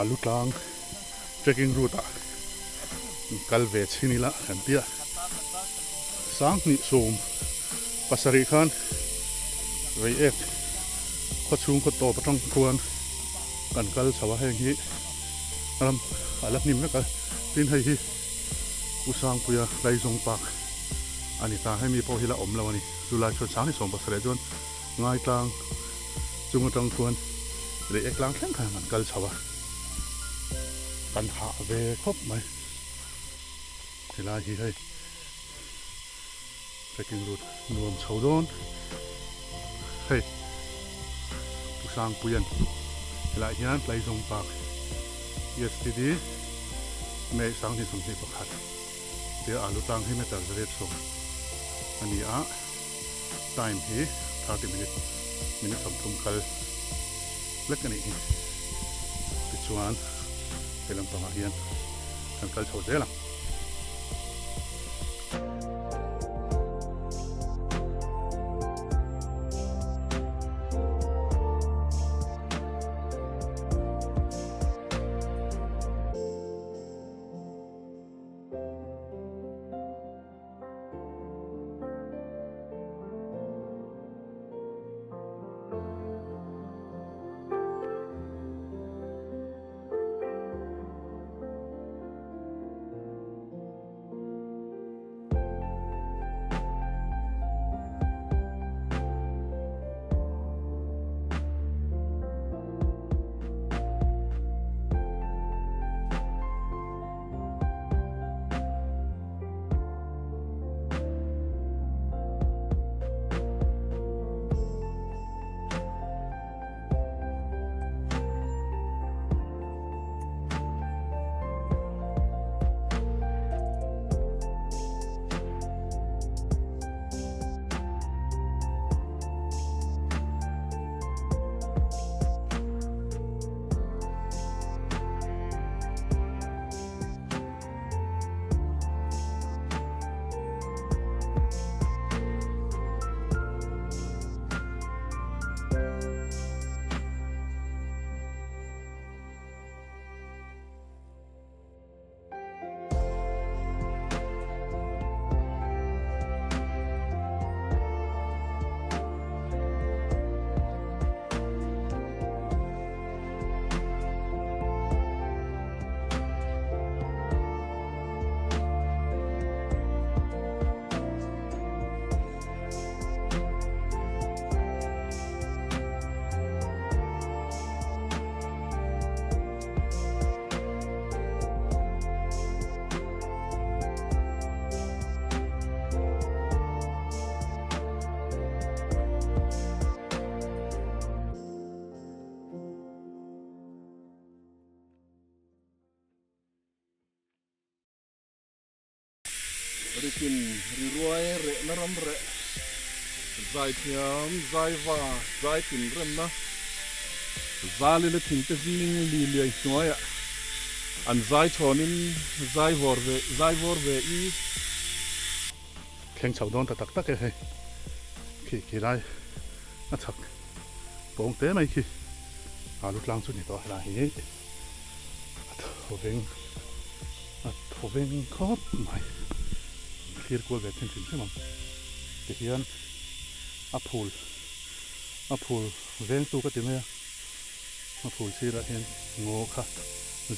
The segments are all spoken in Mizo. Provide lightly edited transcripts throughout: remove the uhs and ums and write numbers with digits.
Alu tlang trekking route ah kal ve chhin ila kan tia 2017 khan Reiek khaw chhung khaw tawp atang khuan kan kal chho a heng hi ram a la hnim vek a tin hei hi U Sangpuia Tlaizawng Park a ni ta hemi pawh hi la awm lo a ni chulai chuan 2017 chuan Ngaitlang chung atang chuan Reiek tlang thleng khan an kal chho a, kan hah ve khawp mai. Helai hi hei trekking route nuam chho dawn hei Pu Sangpuia'n helaiah hian Tlaizawng Park ESTD May 2021 tia alu tlang hi meter 110 a ni a. Time hi 30 minute, minute 30 kal lek a nih hi. Tichuan he lampangah hian kan kal chho zel ang. Ritin riruai rehna ram reh zaithiam zaiva zaitin remna zalila thingte zing li liai hnuaiah an zai chhawnin zai vawr ve zai vawr ve i. Thleng chho dawn ta tak tak e hei khi khi lai a chhak pawng te mai khi alu tlang chu ni tawh a helai hi a thaw veng a thaw veng khawp mai thlir kual ve thin hrim hrim ang tihian a phul a phul veng tu ka ti mai a a phul sirah hian ngaw kha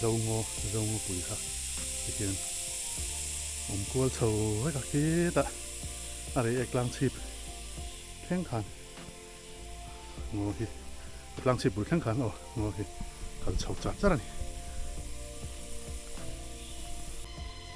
zo ngaw zo ngaw pui kha tihian. Awm kual chho vek a khitah a reiek tlang chhip thleng khan ngaw hi a tlang chhip bul thleng khan aw ngaw hi kal chho char char a ni.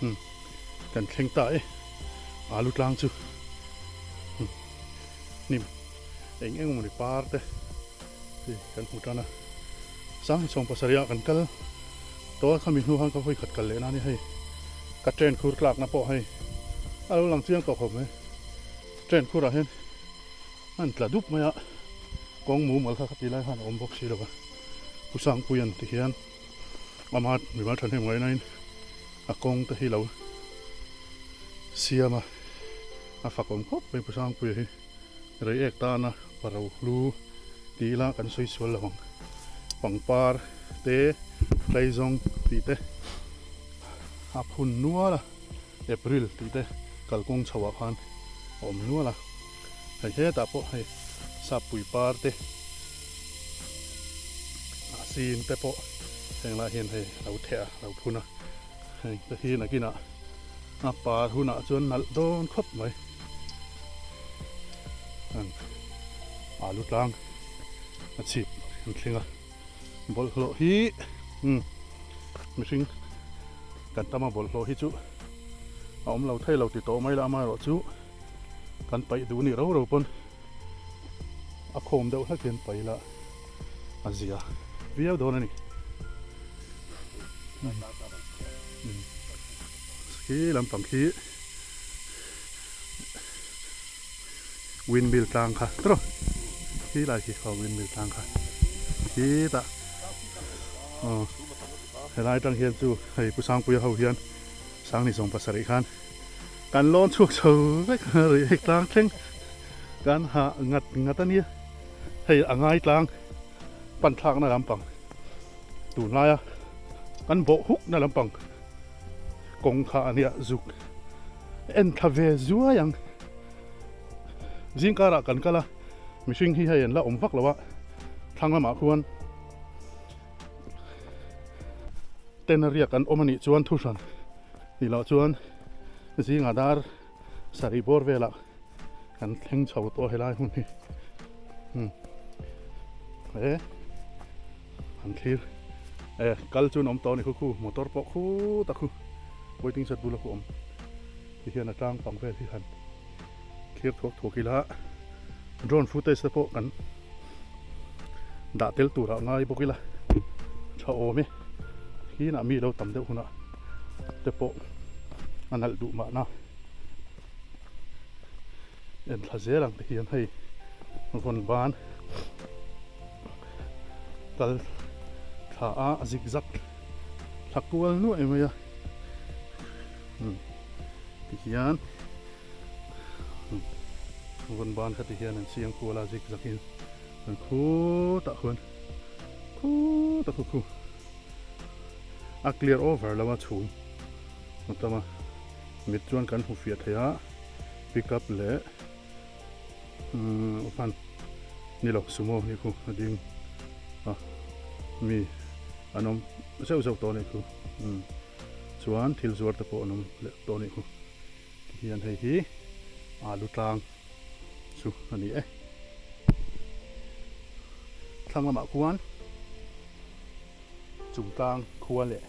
Umm kan thleng ta e alu tlang chu umm hnim eng eng mawni par te hi kan hmu tan a 2017 ah kan kal tawh a khami hnu khan ka hawi khat kal leh na a ni hei ka train khur tlak na pawh hei a lo lang chiang tawh khawp mai train khur ah hian an tla dup mai a kawng mumal kha khati lai khan a awm bawk si lo va Pu Sangpui an ti hian ama mimal thahnem ngaihna in a kawng te hi lo siam a a fak awm khawp mai Pu Sangpuia hi. Reiek tana paro hlu ti ila kan sawi sual lo ang. Pangpar te Tleizawng tih te a phun nual a, April tih te kalkawng chho ah khan a awm nual a, hei hetah pawh hei Sappui par te a sin te pawh heng lai hian hei a lo theh a, a lo phun a, heng te hi nakinah a par hunah chuan nalh dawn khawp mai. Alu tlang a chhip an thleng a bawlhhlawh hi umm mihring kan tam a bawlhhlawh hi chu a awm lo thei lo ti tawh mai la amaherawh chu kan paih duh nih ro ro pawn a khawm deuh hlek hian paih la a zia viau dawn a ni khi lampang khi. Windmill tlang kha tawh khi lai khi khaw windmill tlang kha khitah aw helai atang hian chu hei Pu Sangpuia ho hian Sangni zawng pasarih khan kan lawn chhuak chho vek a ri hei tlang thleng kan hah ngat ngat a nia hei a ngai tlang pan thlakna lampang tunlaia kan bawh hukna lampang kawng kha a nia zuk en thla ve zuai ang zingkarah kan kal a mihring hi hei an la awm vak lo a thlang lamah khuan tent a riak an awm a nih chuan thu hran ni loh chuan zingah dar sarih bawr velah kan thleng chho tawh helai hmun hi umm he an thlir e kal chu an awm tawh a ni khu khu motor pawh khut a khu waiting shed bula khu awm ti hian a tlang pang vel hi han thlir thuak thuak ila drone footage te pawh kan dah tel turah ngai bawk ila tha awm e hinah mi lo tam deuh hunah te pawh a nalh duh mahna. En thla zel ang te hian hei vawn ban kal thla a a zig zag thla kual nuaih mai a ti hian vawn ban kha ti hian an siam kual a zig zag in an khutah khuan khutah khu khu a clear over lo a chhum a tam a. Mit chuan kan hmu fiah thei a, pick up leh van ni lo sumo hi khu a ding a, mi an awm zeuh zeuh tawh a nih khu chuan thil zuar te pawh an awm leh tawh a nih khu tihian hei hi alu tlang chu a ni e. Thlang lamah khuan Chungtlang khua leh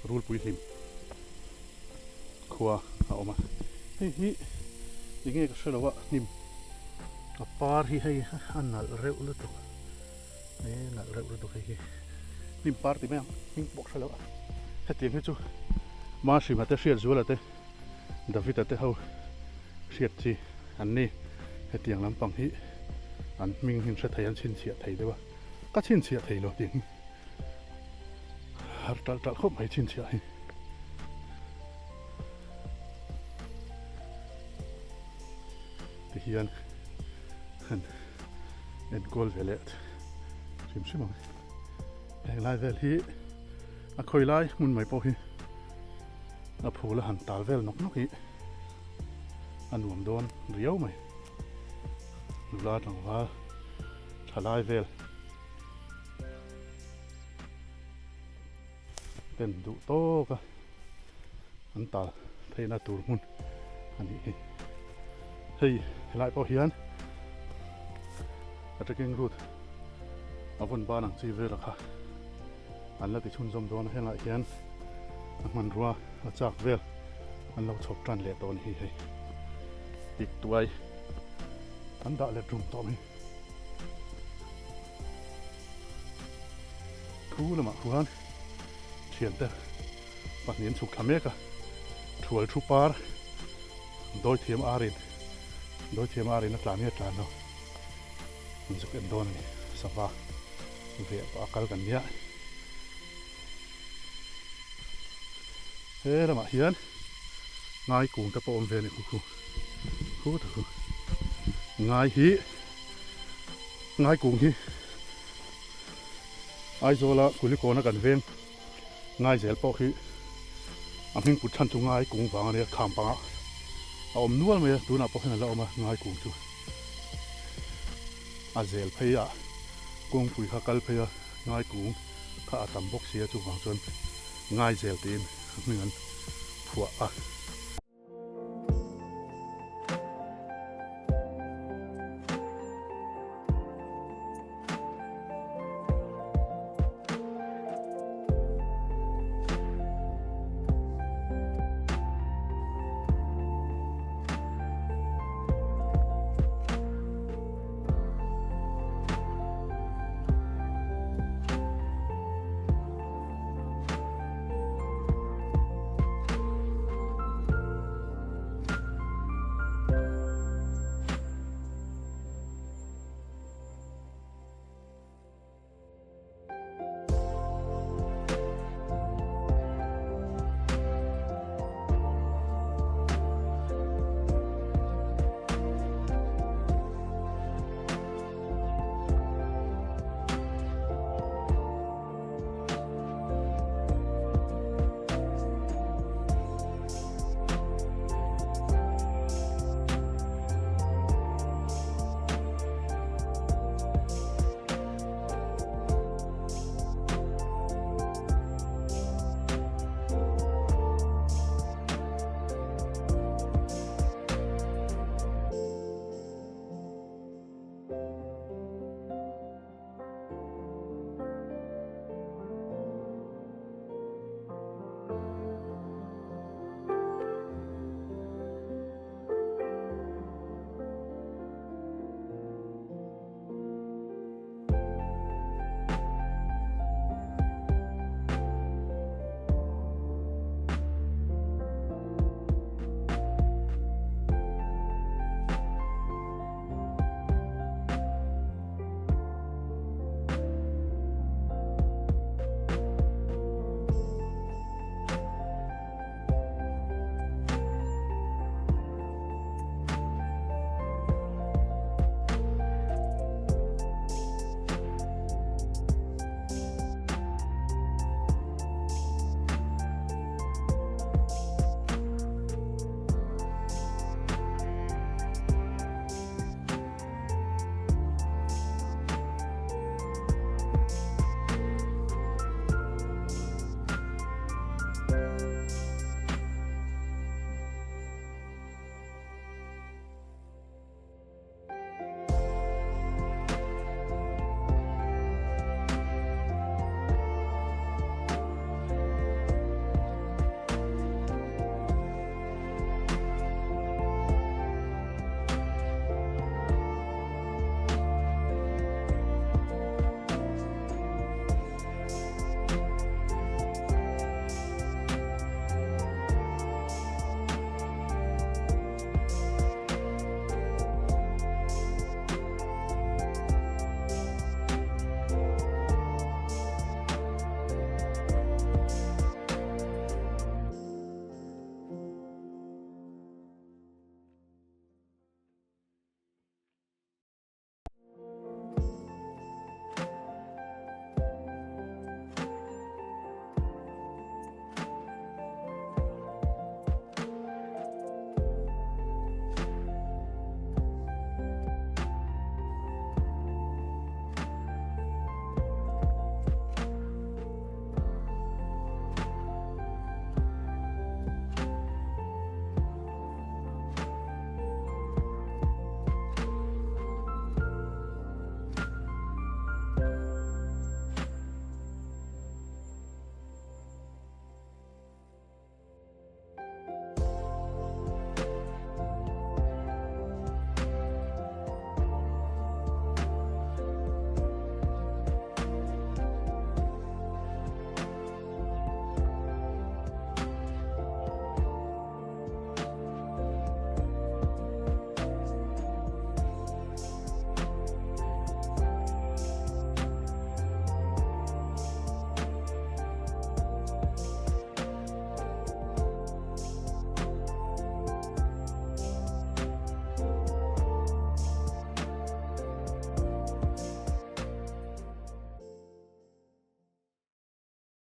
Rulpui hlim khua a awm a, hei hi eng nge ka hre lo a hnim a par hi hei a nalh reuh lutuk e nalh reuh lutuk hei hi hnim par ti mai ang hming pawh ka hre lo a hetiang hi chu Mahrimate te Hriatzuala te David-a te ho hriat chi an ni hetiang lampang hi an hming hi an hre thei an chhinchhiah thei deuh a ka chhinchhiah thei lo tih hi. Har talh talh khawp mai chhinchhiah hi. Ti hian han enkawl ve leh hrim hrim ang. Heng lai vel hi a khawi lai hmun mai pawh hi a phul a han tal vel nawk nawk hi a nuam dawn riau mai. Nula tlangval tha lai vel. Ten duh tawk a an tal theihna tur hmun a nih hi. Hei helai pawh hian a trekking route a vawn ban ang chi vel a kha an la ti chhunzawm dawn a helaiah hian a hmanrua a chak vel an lo chhawp tan leh tawh a ni hi hei tik tuai an dah let rum tawh mai. Thu lamah khuan thiante pahnih an chhuk thla mek a, thual thu par dawithiam arin dawithiam arin a tlan nge tlan lo an zuk en dawn a ni sava veh pah a kal kan nia he lamah hian ngai kung te pawh awm ve a ni khu khu khu ta khu ngai hi ngai kung hi. Aizawla Kulikawna kan veng Ngaizel pawh khi a hming put chhan chu Ngai kung vang a nia, kham pangah a awm nual mai a, tunah pawh hian a la awm a, Ngai kung chu a zel phei a, kawngpui kha kal phei a, Ngai kung kha a tam bawk si a, chuvang chuan Ngaizel tiin a hming an phuah a.